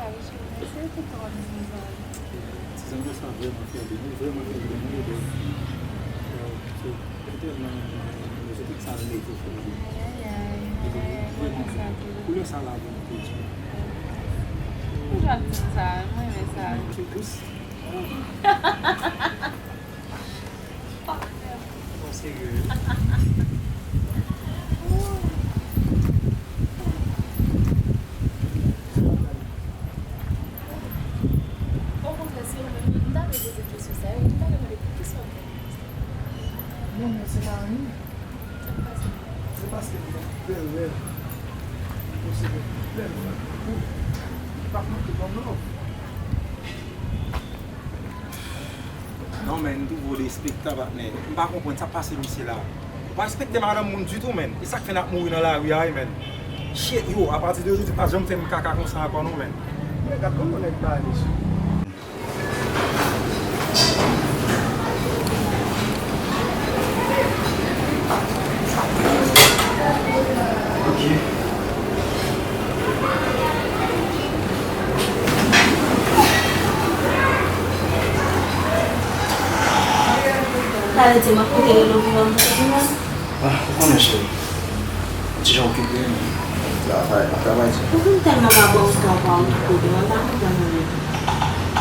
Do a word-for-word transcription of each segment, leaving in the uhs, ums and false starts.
Ti zanmi sa vrèman fè byen, li vrèman fè byen, li bèl. Yo, se, se tèlman, se tout sa l mete sou li. Li vrèman fè byen. Koulè sa la bon pou ti. Ou ap di m sa, mwen renmen sa. Ti dous. Bon, serye. Okontrè, se ou menm, m ta vle poze kesyon sa yo, m ta vle mande pou kisa w fè. Non, men se pa anyen. Se paske m gen bèl rèv. M posede bèl rèv pou ou. Li p ap manke ban m love. Non, men, m twouve w derespektan, patnè. M pa konprann sa k pase misye la. Ou pa respekte madanm moun ditou, men. E sa k fè n ap mouri nan lari a, wi, men. Shit, yo, apati de jodi, pa janm fè m kaka konsa ankò, non, men. Men gad kòman nèg pale sou. Ok. Sa vle di m ap kite rele w pou ban m kòb mwen? Ah, ou konnen, cheri. Ti jan okipe, travay, ap travay di. Poukisa m tèlman pa ba w tan pa w okipe m, m pa konprann anyen.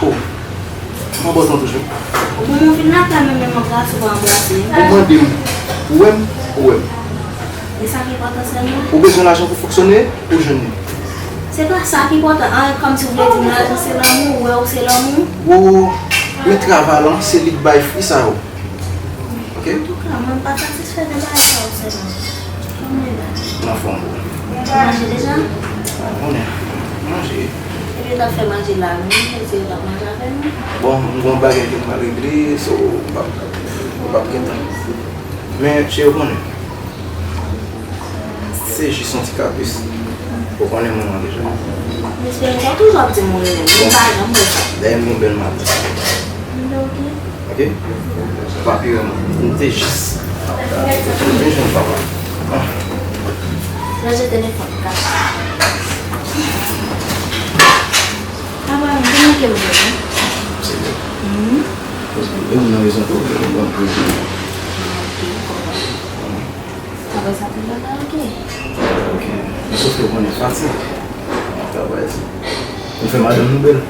Oh, m pa ba w tan toujou. Ou bon, mwen vin lakay mwen, men m anbrase w pa anbrase m. Ou mande m, ou wè m, ou wè m. E sa ki enpòtan sèlman. Ou bezwen lajan pou fonksyone, ou jwenn li. Se pa sa ki enpòtan. An, kòmsi w vle di m lajan se lanmou, ou wè w se lanmou. Wo, men travay lan, se li k bay fwi sa yo. Ok? Antouka, mwen pa satisfè de bagay sa yo sèlman. Kòman e la? M anfòm, bro. Ou manje deja? Ah, konnen. Manje. Epi yo t ap fè manje la, wi, se yo t ap manje avè nou. Bon, m gon bagay ke m pral regle, so, m p ap, m p ap gen tan. Men, cheri, ou konnen. Se jis yon ti kapris. Ou konnen mwen an deja. Mesye, sa w toujou ap di m ou renmen m, m pa janm wè sa. Dayè m yon bèl madanm. Ebyen, oke. Oke? Ou pa pi renmen m. M te jis. M vin jwenn papa. Ah. Ranje telefòn, ka. Apa, m te manke m vre, non? Se vre. Mhm. Paske e ou nan rezon tou, e ou nan rezon. Ah, oke, m konprann. Apre sa, tou bagay oke. Oke. Men sof ke w konnen fatig. Travay di. Ou fè madanm nou bèl.